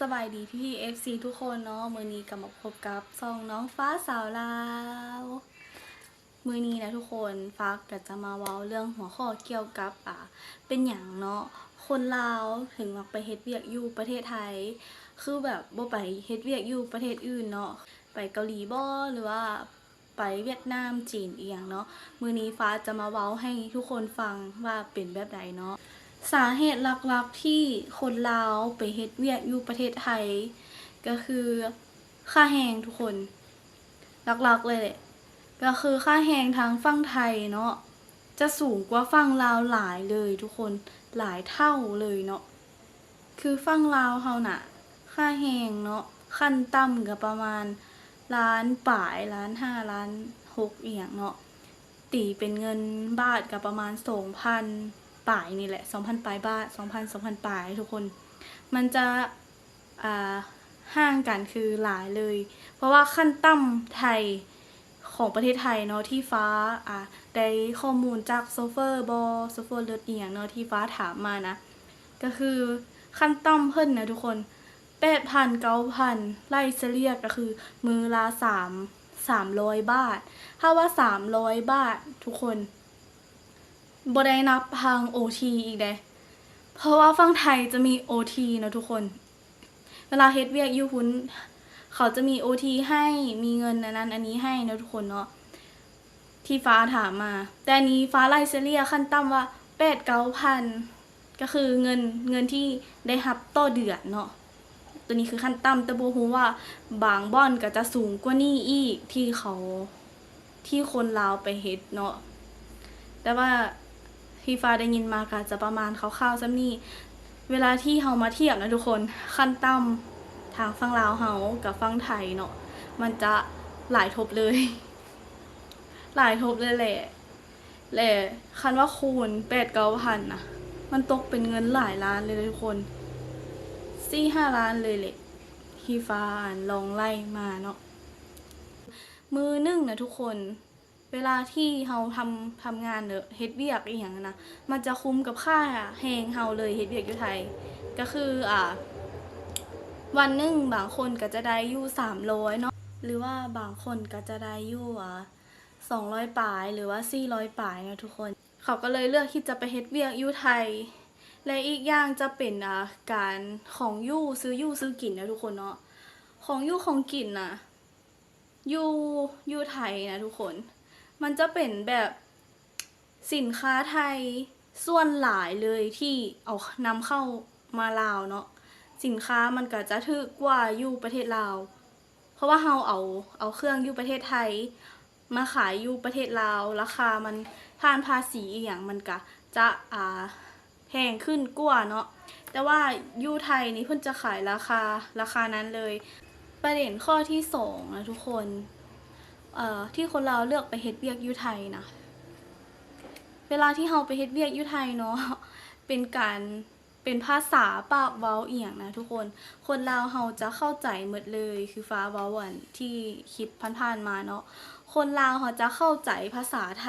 ສະບາຍດີພີ່ໆ ເອັຟຊີ ທຸກຄົນເນາະ, ມື້ນີ້ກໍມາພົບກັບຊ່ອງນ້ອງຟ້າສາວລາວ. ມື້ນີ້ນະທຸກຄົນ ຟ້າກໍຈະມາເວົ້າເລື່ອງຫົວຂໍ້ກ່ຽວກັບ ອ່າ ເປັນຫຍັງເນາະ ຄົນລາວເຖິງມັກໄປເຮັດວຽກຢູ່ປະເທດໄທ ຄືແບບບໍ່ໄປເຮັດວຽກຢູ່ປະເທດອື່ນເນາະ, ໄປເກົາຫຼີບໍ ຫຼືວ່າ ໄປຫວຽດນາມ ຈີນ ອີ່ຫຍັງເນາະ. ມື້ນີ້ຟ້າຈະມາເວົ້າໃຫ້ທຸກຄົນຟັງວ່າເປັນແບບໃດເນາະ. ສາເຫດຫຼັກໆທີ່ຄົນລາວໄປເຮັດວຽກຢູ່ປະເທດໄທ ກໍຄືຄ່າແຮງທຸກຄົນ, ຫຼັກໆເລີຍແຫຼະ ກໍຄືຄ່າແຮງທາງຝັ່ງໄທເນາະ ຈະສູງກວ່າຝັ່ງລາວຫຼາຍເລີຍທຸກຄົນ, ຫຼາຍເທົ່າເລີຍເນາະ. ຄືຝັ່ງລາວເຮົານະ ຄ່າແຮງເນາະ ຂັ້ນຕ່ຳກໍປະມານລ້ານປາຍ ລ້ານຫ້າ ລ້ານຫົກ ອີ່ຫຍັງເນາະ, ຕີເປັນເງິນບາດກໍປະມານສອງພັນປາຍນີ້ແຫຼະ ສອງພັນປາຍບາດ ສອງພັນ ສອງພັນປາຍທຸກຄົນ. ມັນຈະ ອ່າ ຫ່າງກັນຄືຫຼາຍເລີຍ ເພາະວ່າຂັ້ນຕ່ຳໄທ ຂອງປະເທດໄທເນາະ ທີ່ຟ້າ ອ່າ ໄດ້ຂໍ້ມູນຈາກໂຊເຟີບໍ ໂຊເຟີລົດອີ່ຫຍັງເນາະ ທີ່ຟ້າຖາມມານະ ກໍຄືຂັ້ນຕ່ຳເພິ່ນນະທຸກຄົນ ແປດພັນ ເກົ້າພັນ ໄລ່ສະເລ່ຍກໍຄືມື້ລະສາມ ສາມຮ້ອຍບາດ. ຖ້າວ່າສາມຮ້ອຍບາດທຸກຄົນ ບໍ່ໄດ້ນັບທາງໂອທີອີກເດ້ ເພາະວ່າຝັ່ງໄທຈະມີໂອທີເນາະທຸກຄົນ. ເວລາເຮັດວຽກຢູ່ພຸ້ນ ເຂົາຈະມີໂອທີໃຫ້ ມີເງິນອັນນັ້ນອັນນີ້ໃຫ້ເນາະທຸກຄົນເນາະ ທີ່ຟ້າຖາມມາ. ແຕ່ອັນນີ້ຟ້າໄລ່ສະເລ່ຍຂັ້ນຕ່ຳວ່າແປດເກົ້າພັນ ກໍຄືເງິນ ເງິນທີ່ໄດ້ຮັບຕໍ່ເດືອນເນາະ. ໂຕນີ້ຄືຂັ້ນຕ່ຳ ແຕ່ບໍ່ຮູ້ວ່າບາງບ່ອນກໍຈະສູງກວ່ານີ້ອີກ ທີ່ເຂົາ ທີ່ຄົນລາວໄປເຮັດເນາະ. ແຕ່ວ່າທີ່ຟ້າໄດ້ຍິນມາກໍຈະປະມານຄ່າວໆສ່ຳນີ້. ເວລາທີ່ເຮົາມາທຽບນະທຸກຄົນ ຂັ້ນຕ່ຳທາງຝັ່ງລາວເຮົາກັບຝັ່ງໄທເນາະ ມັນຈະຫຼາຍທົບເລີຍ ຫຼາຍທົບເລີຍແຫຼະ. ແລະ ຄັນວ່າຄູນແປດເກົ້າພັນນະ ມັນຕົກເປັນເງິນຫຼາຍລ້ານເລີຍເດ້ທຸກຄົນ ສີ່ຫ້າລ້ານເລີຍແຫຼະ ທີ່ຟ້າ ອັນ ລອງໄລ່ມາເນາະ. ມື້ໜຶ່ງນະທຸກຄົນ ເວລາທີ່ເຮົາທຳ ທຳງານເດີ ເຮັດວຽກອີ່ຫຍັງນະ ມັນຈະຄຸ້ມກັບຄ່າແຮງເຮົາເລີຍ ເຮັດວຽກຢູ່ໄທ ກໍຄື ອ່າ ວັນໜຶ່ງບາງຄົນກໍຈະໄດ້ຢູ່ສາມຮ້ອຍເນາະ ຫຼືວ່າບາງຄົນກໍຈະໄດ້ຢູ່ ອ່າ ສອງຮ້ອຍປາຍ ຫຼືວ່າສີ່ຮ້ອຍປາຍເນາະທຸກຄົນ. ເຂົາກໍເລີຍເລືອກທີ່ຈະໄປເຮັດວຽກຢູ່ໄທ ແລະ ອີກຢ່າງຈະເປັນ ອ່າ ການ ຂອງຢູ່ ຊື້ຢູ່ຊື້ກິນເນາະທຸກຄົນເນາະ. ຂອງຢູ່ຂອງກິນນະ ຢູ່ ຢູ່ໄທນະທຸກຄົນ ມັນຈະເປັນແບບສິນຄ້າໄທສ່ວນຫຼາຍເລີຍທີ່ເອົາ ນຳເຂົ້າມາລາວເນາະ. ສິນຄ້າມັນກໍຈະຖືກກວ່າຢູ່ປະເທດລາວ ເພາະວ່າເຮົາເອົາ ເອົາເຄື່ອງຢູ່ປະເທດໄທມາຂາຍຢູ່ປະເທດລາວ ລາຄາມັນ ຜ່ານພາສີອີ່ຫຍັງ ມັນກະຈະ ອ່າ ແພງຂຶ້ນກວ່າເນາະ. ແຕ່ວ່າຢູ່ໄທນີ້ເພິ່ນຈະຂາຍລາຄາ ລາຄານັ້ນເລີຍ. ປະເດັນຂໍ້ທີສອງນະທຸກຄົນ ເອີ ທີ່ຄົນລາວເລືອກໄປເຮັດວຽກຢູ່ໄທນະ ເວລາທີ່ເຮົາໄປເຮັດວຽກຢູ່ໄທເນາະ ເປັນການ ເປັນພາສາປາກເວົ້າອີ່ຫຍັງນະທຸກຄົນ ຄົນລາວເຮົາຈະເຂົ້າໃຈໝົດເລີຍ ຄືຟ້າເວົ້າ ອັນ ທີ່ຄລິບຜ່ານໆມາເນາະ. ຄົນລາວເຮົາຈະເຂົ້າໃຈພາສາໄທ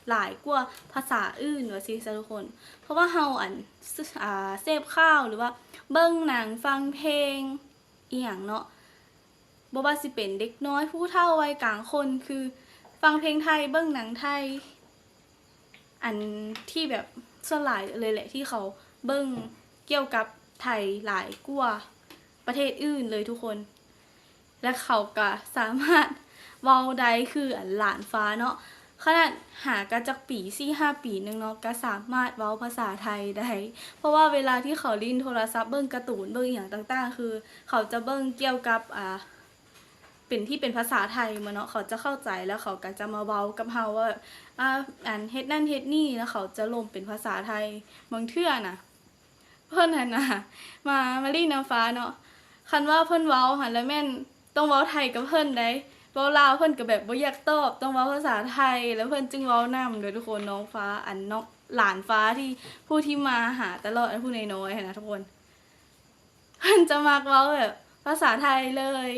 ຫຼາຍກວ່າພາສາອື່ນວ່າຊີ້ຊະທຸກຄົນ ເພາະວ່າເຮົາ ອັນ ອາ ເສບຂ່າວ ຫຼືວ່າເບິ່ງໜັງ ຟັງເພງ ອີ່ຫຍັງເນາະ ບໍ່ວ່າຊິເປັນເດັກນ້ອຍ ຜູ້ເຖົ້າ ວັຍກາງຄົນ ຄືຟັງເພງໄທ ເບິ່ງໜັງໄທ ອັນທີ່ແບບສ່ວນຫຼາຍເລີຍແຫຼະ ທີ່ເຂົາເບິ່ງກ່ຽວກັບໄທຫຼາຍກວ່າປະເທດອື່ນເລີຍທຸກຄົນ ແລະ ເຂົາກະສາມາດເວົ້າໄດ້ຄື ອັນ ຫຼານຟ້າເນາະ. ຂະໜາດຫາກະຈັກປີ ສີ່ຫ້າປີໜຶ່ງເນາະ ກະສາມາດເວົ້າພາສາໄທໄດ້ ເພາະວ່າເວລາທີ່ເຂົາຫຼິ້ນໂທລະສັບ ເບິ່ງກາຕູນ ເບິ່ງອີ່ຫຍັງຕ່າງໆ ຄືເຂົາຈະເບິ່ງກ່ຽວກັບ ອ່າ ເປັນທີ່ເປັນພາສາໄທໝົດເນາະ ເຂົາຈະເຂົ້າໃຈ ແລ້ວເຂົາກະຈະມາເວົ້າກັບເຮົາວ່າ ອ່າ ອັນ ເຮັດນັ້ນເຮັດນີ້ ແລ້ວເຂົາຈະລົມເປັນພາສາໄທ. ບາງເທື່ອນະ ເພິ່ນຫັ້ນນະ ມາ ມາຫຼິ້ນນຳຟ້າເນາະ ຄັນວ່າເພິ່ນເວົ້າຫັ້ນ ລະແມ່ນຕ້ອງເວົ້າໄທກັບເພິ່ນໃດ໋ ເວົ້າລາວເພິ່ນກໍແບບບໍ່ຢາກຕອບ ຕ້ອງເວົ້າພາສາໄທ ລະເພິ່ນຈຶ່ງເວົ້ານຳເດີທຸກຄົນ. ນ້ອງຟ້າ ອັນ ນ້ອງ ຫຼານຟ້າທີ່ ຜູ້ທີ່ມາຫາຕະຫຼອດ ອັນ ຜູ້ນ້ອຍໆຫັ້ນນະທຸກຄົນ ເພິ່ນຈະມັກເວົ້າແບບພາສາໄທເລີຍ.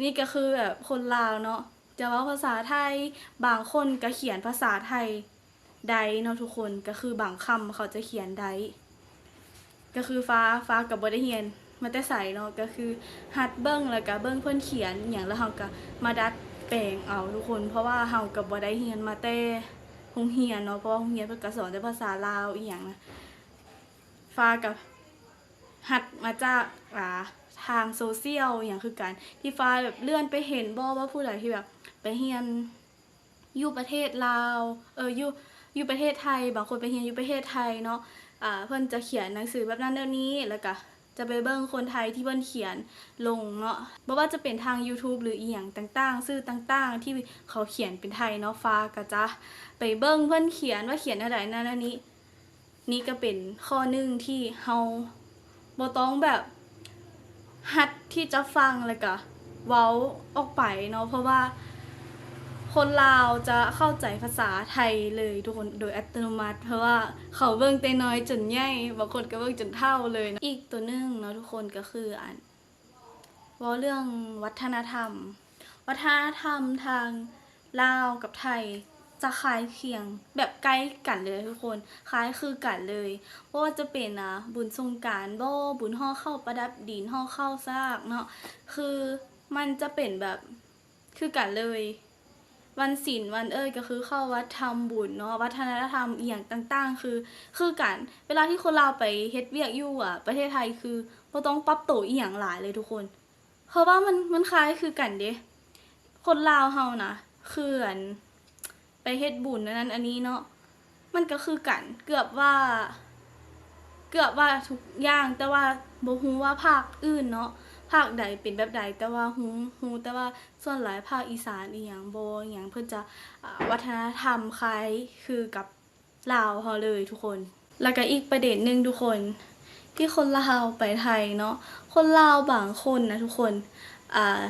ນີ້ກໍຄືແບບຄົນລາວເນາະ ຈະເວົ້າພາສາໄທ ບາງຄົນກໍຂຽນພາສາໄທໄດ້ເນາະທຸກຄົນ ກໍຄືບາງຄຳເຂົາຈະຂຽນໄດ້. ກໍຄືຟ້າ ຟ້າກໍບໍ່ໄດ້ຮຽນ ມາແຕ່ໃສເນາະ ກໍຄືຫັດເບິ່ງ ແລ້ວກໍເບິ່ງເພິ່ນຂຽນອີ່ຫຍັງ ແລ້ວເຮົາກໍມາດັດແປງເອົາທຸກຄົນ ເພາະວ່າເຮົາກໍບໍ່ໄດ້ຮຽນມາແຕ່ໂຮງຮຽນເນາະ ເພາະວ່າໂຮງຮຽນເພິ່ນກໍສອນແຕ່ພາສາລາວອີ່ຫຍັງນະ ຟ້າກໍຫັດມາຈາກ ອ່າ ທາງໂຊຊຽວອີ່ຫຍັງຄືກັນ ທີ່ຟ້າແບບເລື່ອນໄປເຫັນບໍ່ວ່າຜູ້ໃດທີ່ແບບໄປຮຽນ ຢູ່ປະເທດລາວ ເອີ ຢູ່ ຢູ່ປະເທດໄທ ບາງຄົນໄປຮຽນຢູ່ປະເທດໄທເນາະ ອ່າ ເພິ່ນຈະຂຽນໜັງສືແບບນັ້ນແນວນີ້ ແລ້ວກະຈະໄປເບິ່ງຄົນໄທທີ່ເພິ່ນຂຽນລົງເນາະ ບໍ່ວ່າຈະເປັນທາງ YouTube ຫຼື ອີ່ຫຍັງຕ່າງໆ ສື່ຕ່າງໆ ທີ່ເຂົາຂຽນເປັນໄທເນາະ ຟ້າກະຈະໄປເບິ່ງເພິ່ນຂຽນວ່າຂຽນແນວໃດນັ້ນແນວນີ້. ນີ້ກໍເປັນຂໍ້ໜຶ່ງທີ່ເຮົາບໍ່ຕ້ອງແບບຫັດທີ່ຈະຟັງ ແລ້ວກະເວົ້າອອກໄປເນາະ ເພາະວ່າຄົນລາວຈະເຂົ້າໃຈພາສາໄທເລີຍທຸກຄົນໂດຍອັດຕະໂນມັດ ເພາະວ່າເຂົາເບິ່ງແຕ່ນ້ອຍຈົນໃຫຍ່ ບາງຄົນກໍເບິ່ງຈົນເຖົ້າເລີຍເນາະ. ອີກໂຕໜຶ່ງເນາະທຸກຄົນ ກໍຄືອັນ ເວົ້າເລື່ອງວັດທະນະທຳ ວັດທະນະທຳທາງລາວກັບໄທຈະຄ້າຍຄຽງ ແບບໃກ້ກັນເລີຍທຸກຄົນ ຄ້າຍຄືກັນເລີຍ ບໍ່ວ່າຈະເປັນ ອ່າ ບຸນສົງການບໍ ບຸນຫໍ່ເຂົ້າປະດັບດິນ ຫໍ່ເຂົ້າສາກເນາະ ຄືມັນຈະເປັນແບບຄືກັນເລີຍ. ວັນສິນວັນເອີຍ ກໍຄືເຂົ້າວັດທຳບຸນເນາະ ວັດທະນະທຳອີ່ຫຍັງຕ່າງໆ ຄື ຄືກັນ ເວລາທີ່ຄົນລາວໄປເຮັດວຽກຢູ່ ອ່າ ປະເທດໄທ ຄືບໍ່ຕ້ອງປັບໂຕອີ່ຫຍັງຫຼາຍເລີຍທຸກຄົນ ເພາະວ່າມັນ ມັນຄ້າຍຄືກັນເດ້ ຄົນລາວເຮົານະ ຄືອັນ ໄປເຮັດບຸນອັນນັ້ນອັນນີ້ເນາະ ມັນກໍຄືກັນ ເກືອບວ່າ ເກືອບວ່າທຸກຢ່າງ ແຕ່ວ່າບໍ່ຮູ້ວ່າພາກອື່ນເນາະ ພາກໃດເປັນແບບໃດ ແຕ່ວ່າຮູ້ ຮູ້ແຕ່ວ່າສ່ວນຫຼາຍພາກອີສານອີ່ຫຍັງບໍ ອີ່ຫຍັງ ເພິ່ນຈະ ອ່າ ວັດທະນະທຳຄ້າຍຄືກັບລາວເຮົາເລີຍທຸກຄົນ. ແລ້ວກໍອີກປະເດັນໜຶ່ງທຸກຄົນ ທີ່ຄົນລາວໄປໄທເນາະ ຄົນລາວບາງຄົນນະທຸກຄົນ ອ່າ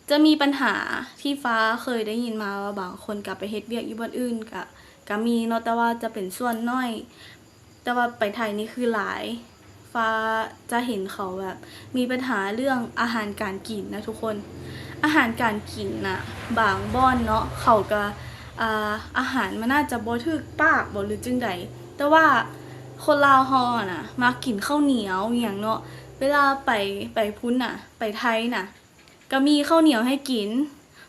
ຈະມີບັນຫາທີ່ຟ້າເຄີຍໄດ້ຍິນມາວ່າບາງຄົນກໍໄປເຮັດວຽກຢູ່ບ່ອນອື່ນ ກະ ກະມີເນາະ ແຕ່ວ່າຈະເປັນສ່ວນໜ້ອຍ ແຕ່ວ່າໄປໄທນີ້ຄືຫຼາຍ ຟ້າຈະເຫັນເຂົາແບບມີບັນຫາເລື່ອງອາຫານການກິນນະທຸກຄົນ ອາຫານການກິນນະ ບາງບ່ອນເນາະ ເຂົາກະ ອ່າ ອາຫານມັນອາດຈະບໍ່ຖືກປາກບໍ ຫຼື ຈັ່ງໃດ ແຕ່ວ່າຄົນລາວເຮົານະ ມັກກິນເຂົ້າໜຽວອີ່ຫຍັງເນາະ ເວລາໄປ ໄປພຸ້ນນະ ໄປໄທນະ ກະມີເຂົ້າໜຽວໃຫ້ກິນ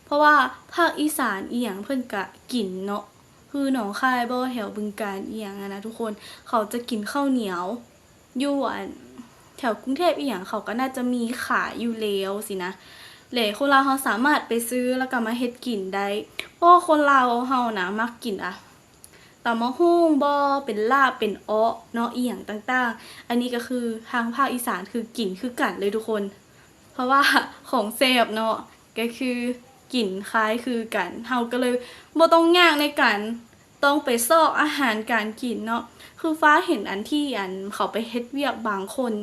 ເພາະວ່າພາກອີສານອີ່ຫຍັງເພິ່ນກະກິນເນາະ ຄືໜອງຄາຍບໍ ແຖວບຶງການອີ່ຫຍັງຫັ້ນນະທຸກຄົນ ເຂົາຈະກິນເຂົ້າໜຽວ ຢູ່ອັນ ແຖວກຸງເທບອີ່ຫຍັງ ເຂົາກໍໜ້າຈະມີຂາຍຢູ່ແລ້ວຊີ້ນະ ແລະ ຄົນລາວເຮົາສາມາດໄປຊື້ ແລ້ວກໍມາເຮັດກິນໄດ້ ເພາະວ່າຄົນລາວເຮົານະ ມັກກິນ ອ່າ ຕຳບັກຫຸ່ງບໍ ເປັນລາບ ເປັນເອາະເນາະ ອີ່ຫຍັງຕ່າງໆ ອັນນີ້ກໍຄືທາງພາກອີສານຄືກິນຄືກັນເລີຍທຸກຄົນ ເພາະວ່າຂອງແຊບເນາະ ກໍຄືກິນຄ້າຍຄືກັນ ເຮົາກໍເລີຍບໍ່ຕ້ອງຍາກໃນການຕ້ອງໄປຊອກອາຫານການກິນເນາະ ຄືຟ້າເຫັນອັນທີ່ອັນເຂົາໄປເຮັດວຽກບາງຄົນ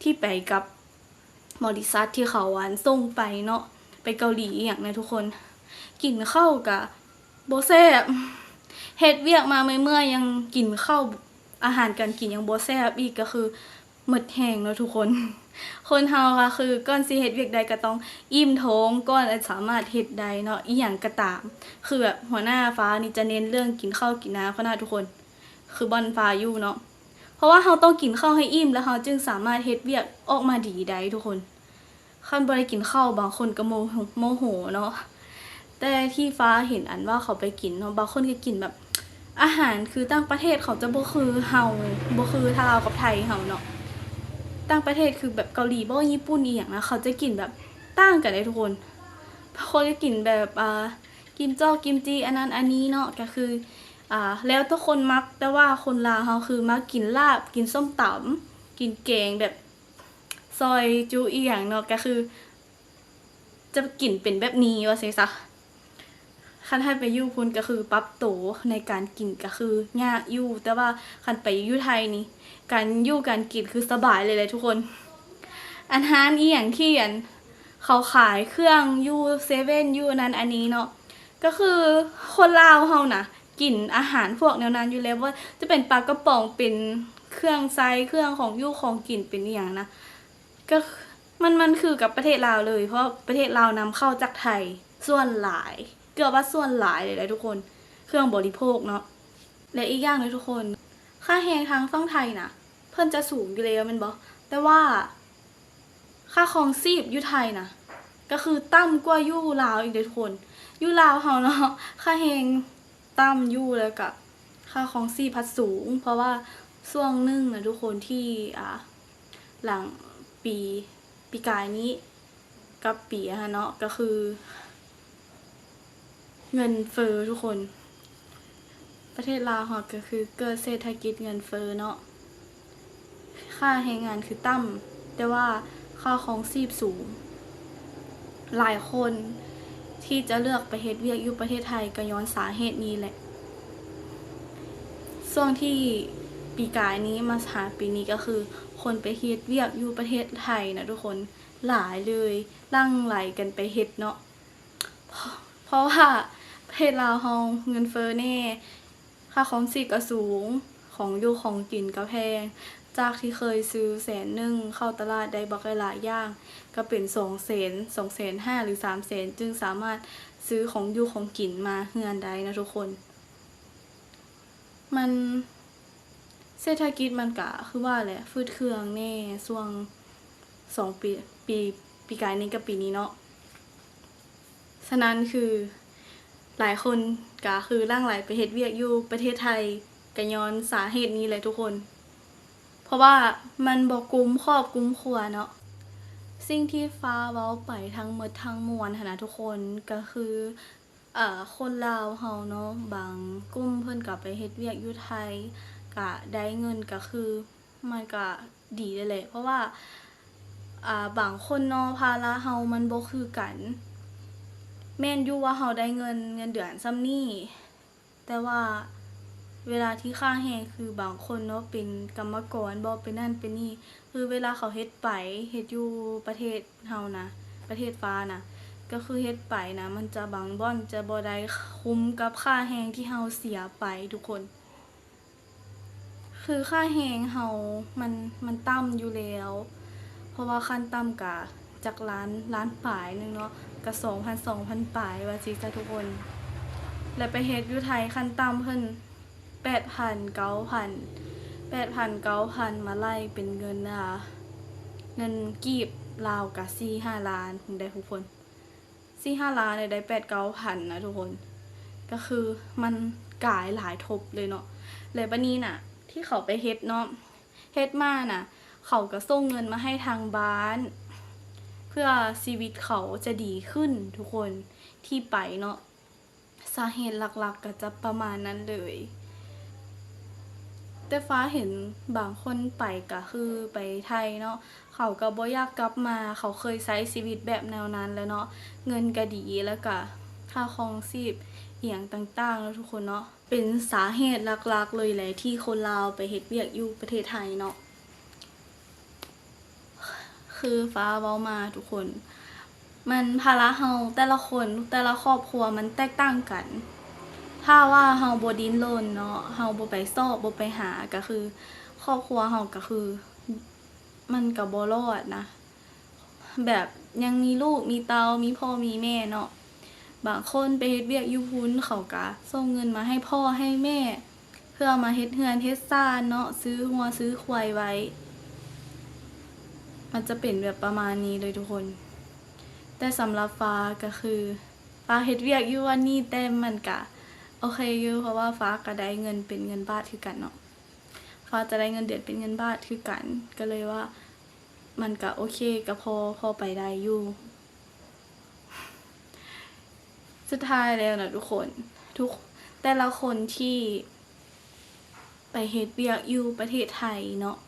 ທີ່ໄປກັບ ບໍລິສັດທີ່ເຂົາອັນສົ່ງໄປເນາະ ໄປເກົາຫຼີອີ່ຫຍັງນະທຸກຄົນ ກິນເຂົ້າກະບໍ່ແຊບ ເຮັດວຽກມາເມື່ອຍໆ ຍັງກິນເຂົ້າ ອາຫານການກິນຍັງບໍ່ແຊບອີກ ກໍຄືໝົດແຮງເນາະທຸກຄົນ ຄົນເຮົາກໍຄືກ່ອນຊິເຮັດວຽກໃດກໍຕ້ອງອີ່ມທ້ອງກ່ອນ ແລະ ສາມາດເຮັດໄດ້ເນາະ ອີ່ຫຍັງກໍຕາມ ຄືແບບຫົວໜ້າຟ້ານີ້ຈະເນັ້ນເລື່ອງກິນເຂົ້າກິນນ້ຳຂະໜາດທຸກຄົນ ຄືບ່ອນຟ້າຢູ່ເນາະ ເພາະວ່າເຮົາຕ້ອງກິນເຂົ້າໃຫ້ອີ່ມ ແລ້ວເຮົາຈຶ່ງສາມາດເຮັດວຽກອອກມາດີໄດ້ທຸກຄົນ ຄັນບໍ່ໄດ້ກິນເຂົ້າ ບາງຄົນກໍໂມ ໂມໂຫເນາະ ແຕ່ທີ່ຟ້າເຫັນອັນວ່າເຂົາໄປກິນເນາະ ບາງຄົນກໍກິນແບບ ອາຫານຄືຕ່າງປະເທດເຂົາຈະບໍ່ຄືເຮົາ ບໍ່ຄືທາງລາວກັບໄທເຮົາເນາະ ຕ່າງປະເທດຄືແບບເກົາຫຼີບໍ ຍີ່ປຸ່ນອີ່ຫຍັງນະ ເຂົາຈະກິນແບບຕ່າງກັນເດ້ທຸກຄົນ ບາງຄົນກໍກິນແບບ ອ່າ ກິມຈອກ ກິມຈິ ອັນນັ້ນອັນນີ້ເນາະ ກໍຄື ອ່າ ແລ້ວແຕ່ຄົນມັກ ແຕ່ວ່າຄົນລາວເຮົາຄືມັກກິນລາບ ກິນສົ້ມຕຳ ກິນແກງແບບ ຊອຍຈຸອີ່ຫຍັງເນາະ ກໍຄືຈະກິນເປັນແບບນີ້ວ່າຊັ້ນຊະ ຄັນໃຫ້ໄປຢູ່ພຸ້ນກໍຄືປັບໂຕໃນການກິນກໍຄືຍາກຢູ່ ແຕ່ວ່າຄັນໄປຢູ່ໄທນີ້ ການຢູ່ການກິນຄືສະບາຍເລີຍແຫຼະທຸກຄົນ ອັນຮ້ານອີ່ຫຍັງທີ່ອັນເຂົາຂາຍເຄື່ອງຢູ່ເຊເວັ່ນ ຢູ່ນັ້ນອັນນີ້ເນາະ ກໍຄືຄົນລາວເຮົານະ ກິນອາຫານພວກແນວນັ້ນຢູ່ແລ້ວ ບໍ່ວ່າຈະເປັນປາກະປ໋ອງ ເປັນເຄື່ອງໃຊ້ ເຄື່ອງຂອງຢູ່ຂອງກິນ ເປັນອີ່ຫຍັງນະ ກໍ ມັນ ມັນຄືກັບປະເທດລາວເລີຍ ເພາະປະເທດລາວນຳເຂົ້າຈາກໄທສ່ວນຫຼາຍ ເກືອບວ່າສ່ວນຫຼາຍເລີຍແຫຼະທຸກຄົນ ເຄື່ອງບໍລິໂພກເນາະ ແລະ ອີກຢ່າງໜຶ່ງທຸກຄົນ ຄ່າແຮງທາງຝັ່ງໄທນະ ເພິ່ນຈະສູງຢູ່ແລ້ວແມ່ນບໍ່? ຕ່ວ່າຄ່າຄອງຊີບຢູ່ໄທນະ ກໍຄືຕ່ຳກວ່າຢູ່ລາວອີກເດ້ທຸກຄົນ. ຢູ່ລາວເຮົາເນາະ ຄ່າແຮງຕ່ຳຢູ່ ແລ້ວກະຄ່າຄອງຊີບພັດສູງ ເພາະວ່າຊ່ວງໜຶ່ງນະທຸກຄົນ ທີ່ ອ່າ ຫຼັງປີ ປີກາຍນີ້ ກັບປີຫັ້ນເນາະ ກໍຄືເງິນເຟີ້ທຸກຄົນ. ປະເທດລາວເຮົາກໍຄືເກີດເສດຖະກິດເງິນເຟີ້ເນາະ ຄ່າແຮງງານຄືຕ່ຳ ແຕ່ວ່າຄ່າຄອງຊີບສູງ. ຫຼາຍຄົນທີ່ຈະເລືອກໄປເຮັດວຽກຢູ່ປະເທດໄທກໍຍ້ອນສາເຫດນີ້ແຫຼະ. ຊ່ວງທີ່ປີກາຍນີ້ມາຫາປີນີ້ ກໍຄືຄົນໄປເຮັດວຽກຢູ່ປະເທດໄທນະທຸກຄົນ ຫຼາຍເລີຍ ຫຼັ່ງໄຫຼກັນໄປເຮັດເນາະ ເພາະ ເພາະວ່າປະເທດລາວເຮົາເງິນເຟີ້ແດ່ ຄ່າຄອງຊີບກໍສູງ ຂອງຢູ່ຂອງກິນກໍແພງ. ຈາກທີ່ເຄີຍຊື້ແສນໜຶ່ງ ເຂົ້າຕະຫຼາດໄດ້ບັກຫຼາຍໆຢ່າງ ກໍເປັນສອງແສນ ສອງແສນຫ້າ ຫຼື ສາມແສນ ຈຶ່ງສາມາດຊື້ຂອງຢູ່ຂອງກິນມາເຮືອນໄດ້ນະທຸກຄົນ. ມັນ ເສດຖະກິດມັນກະຄືວ່າແຫຼະ ຝືດເຄືອງແດ່ຊ່ວງສອງປີ ປີ ປີກາຍນີ້ກັບປີນີ້ເນາະ. ສະນັ້ນຄືຫຼາຍຄົນກະຄືຫຼັ່ງໄຫຼໄປເຮັດວຽກຢູ່ປະເທດໄທ ກະຍ້ອນສາເຫດນີ້ແຫຼະທຸກຄົນ ເພາະວ່າມັນບໍ່ກຸ້ມຄອບກຸ້ມຄົວເນາະ. ສິ່ງທີ່ຟ້າເວົ້າໄປທັງໝົດທັງມວນຫັ້ນນະທຸກຄົນ ກະຄື ເອີ ຄົນລາວເຮົາເນາະ ບາງກຸ່ມເພິ່ນກໍໄປເຮັດວຽກຢູ່ໄທ ກະໄດ້ເງິນ ກະຄືມັນກະດີແຫຼະ ເພາະວ່າ ອ່າ ບາງຄົນເນາະ ພາລະເຮົາມັນບໍ່ຄືກັນ. ແມ່ນຢູ່ວ່າເຮົາໄດ້ເງິນ ເງິນເດືອນສ່ຳນີ້ ແຕ່ວ່າເວລາທີ່ຄ່າແຮງ ຄືບາງຄົນເນາະ ເປັນກຳມະກອນບໍ ເປັນນັ້ນເປັນນີ້ ຄືເວລາເຂົາເຮັດໄປ ເຮັດຢູ່ປະເທດເຮົານະ ປະເທດຟ້ານະ ກໍຄືເຮັດໄປນະ ມັນຈະບາງບ່ອນຈະບໍ່ໄດ້ຄຸ້ມກັບຄ່າແຮງທີ່ເຮົາເສຍໄປທຸກຄົນ. ຄືຄ່າແຮງເຮົາມັນ ມັນຕ່ຳຢູ່ແລ້ວ ເພາະວ່າຂັ້ນຕ່ຳກະຈັກລ້ານ ລ້ານປາຍໜຶ່ງເນາະ ກະສອງພັນ ສອງພັນປາຍວ່າຊີ້ຊະທຸກຄົນ. ແລ້ວໄປເຮັດຢູ່ໄທຂັ້ນຕ່ຳເພິ່ນ ແປດພັນ ເກົ້າພັນ ແປດພັນ ເກົ້າພັນ ມາໄລ່ເປັນເງິນ ອ່າ ເງິນກີບລາວກະສີ່ຫ້າລ້ານພຸ້ນໃດ໋ທຸກຄົນ ສີ່ຫ້າລ້ານ ໄດ້ແປດເກົ້າພັນນະທຸກຄົນ ກໍຄືມັນກາຍຫຼາຍທົບເລີຍເນາະ. ແລ້ວບາດນີ້ນະ ທີ່ເຂົາໄປເຮັດເນາະ ເຮັດມານະ ເຂົາກໍສົ່ງເງິນມາໃຫ້ທາງບ້ານ ເພື່ອຊີວິດເຂົາຈະດີຂຶ້ນທຸກຄົນ ທີ່ໄປເນາະ. ສາເຫດຫຼັກໆກໍຈະປະມານນັ້ນເລີຍ. ແຕ່ຟ້າເຫັນບາງຄົນໄປກໍຄືໄປໄທເນາະ ເຂົາກໍບໍ່ຢາກກັບມາ ເຂົາເຄີຍໃຊ້ຊີວິດແບບແນວນັ້ນແລ້ວເນາະ ເງິນກໍດີ ແລ້ວກໍຄ່າຄອງຊີບອີ່ຫຍັງຕ່າງໆເນາະທຸກຄົນເນາະ ເປັນສາເຫດຫຼັກໆເລີຍແຫຼະ ທີ່ຄົນລາວໄປເຮັດວຽກຢູ່ປະເທດໄທເນາະ. ຄືຟ້າເວົ້າມາທຸກຄົນ ມັນພາລະເຮົາແຕ່ລະຄົນ ແຕ່ລະຄອບຄົວມັນແຕກຕ່າງກັນ. ຖ້າວ່າເຮົາບໍ່ດີ້ນລົນເນາະ ເຮົາບໍ່ໄປຊອກ ບໍ່ໄປຫາ ກະຄືຄອບຄົວເຮົາກະຄືມັນກະບໍ່ລອດນະ ແບບຍັງມີລູກມີເຕົ້າ ມີພໍ່ມີແມ່ເນາະ. ບາງຄົນໄປເຮັດວຽກຢູ່ພຸ້ນ ເຂົາກະສົ່ງເງິນມາໃຫ້ພໍ່ໃຫ້ແມ່ ເພື່ອມາເຮັດເຮືອນເຮັດຊານເນາະ ຊື້ງົວຊື້ຄວາຍໄວ້ ມັນຈະເປັນແບບປະມານນີ້ເລີຍທຸກຄົນ. ແຕ່ສຳລັບຟ້າກະຄື ຟ້າເຮັດວຽກຢູ່ວັນນີ້ ແຕ່ມັນກະໂອເຄຢູ່ ເພາະວ່າຟ້າກະໄດ້ເງິນເປັນເງິນບາດຄືກັນເນາະ ຟ້າຈະໄດ້ເງິນເດືອນເປັນເງິນບາດຄືກັນ ກະເລີຍວ່າ ມັນກະໂອເຄ ກະພໍ ພໍໄປໄດ້ຢູ່. ສຸດທ້າຍແລ້ວນະທຸກຄົນ ທຸກ ແຕ່ລະຄົນທີ່ໄປເຮັດວຽກຢູ່ປະເທດໄທເນາະ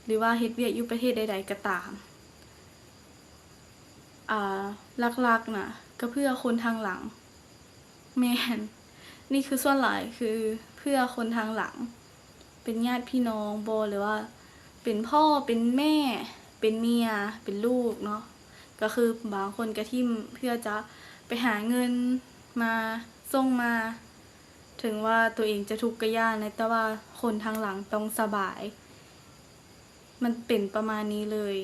ຫຼືວ່າເຮັດວຽກຢູ່ປະເທດໃດໆກໍຕາມ ອ່າ ຫຼັກໆນະ ກໍເພື່ອຄົນທາງຫຼັງ. ແມ່ນ ນີ້ຄືສ່ວນຫຼາຍຄືເພື່ອຄົນທາງຫຼັງ ເປັນຍາດພີ່ນ້ອງບໍ ຫຼືວ່າເປັນພໍ່ເປັນແມ່ ເປັນເມຍ ເປັນລູກເນາະ ກໍຄືບາງຄົນກະຖິ້ມເພື່ອຈະໄປຫາເງິນມາ ສົ່ງມາ ເຖິງວ່າໂຕເອງຈະທຸກກະຢ່າແຫຼະ ແຕ່ວ່າຄົນທາງຫຼັງຕ້ອງສະບາຍ. ມັນເປັນປະມານນີ້ເລີຍ.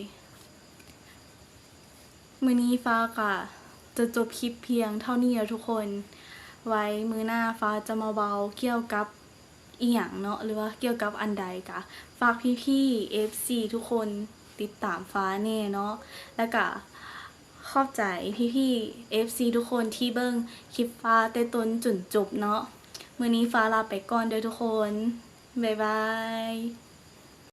ມື້ນີ້ຟ້າກະຈະຈົບຄລິບພຽງເທົ່ານີ້ແລ້ວທຸກຄົນ. ໄວ້ມື້ໜ້າຟ້າຈະມາເວົ້າກ່ຽວກັບ ອີ່ຫຍັງເນາະ ຫຼືວ່າກ່ຽວກັບອັນໃດ ກະຝາກພີ່ໆ ເອັຟຊີ ທຸກຄົນຕິດຕາມຟ້າແດ່ເນາະ. ແລ້ວກະຂອບໃຈພີ່ໆ ເອັຟຊີ ທຸກຄົນທີ່ເບິ່ງຄລິບຟ້າແຕ່ຕົ້ນຈົນຈົບເນາະ. ມື້ນີ້ຟ້າລາໄປກ່ອນເດີທຸກຄົນ. ບາຍບາຍ.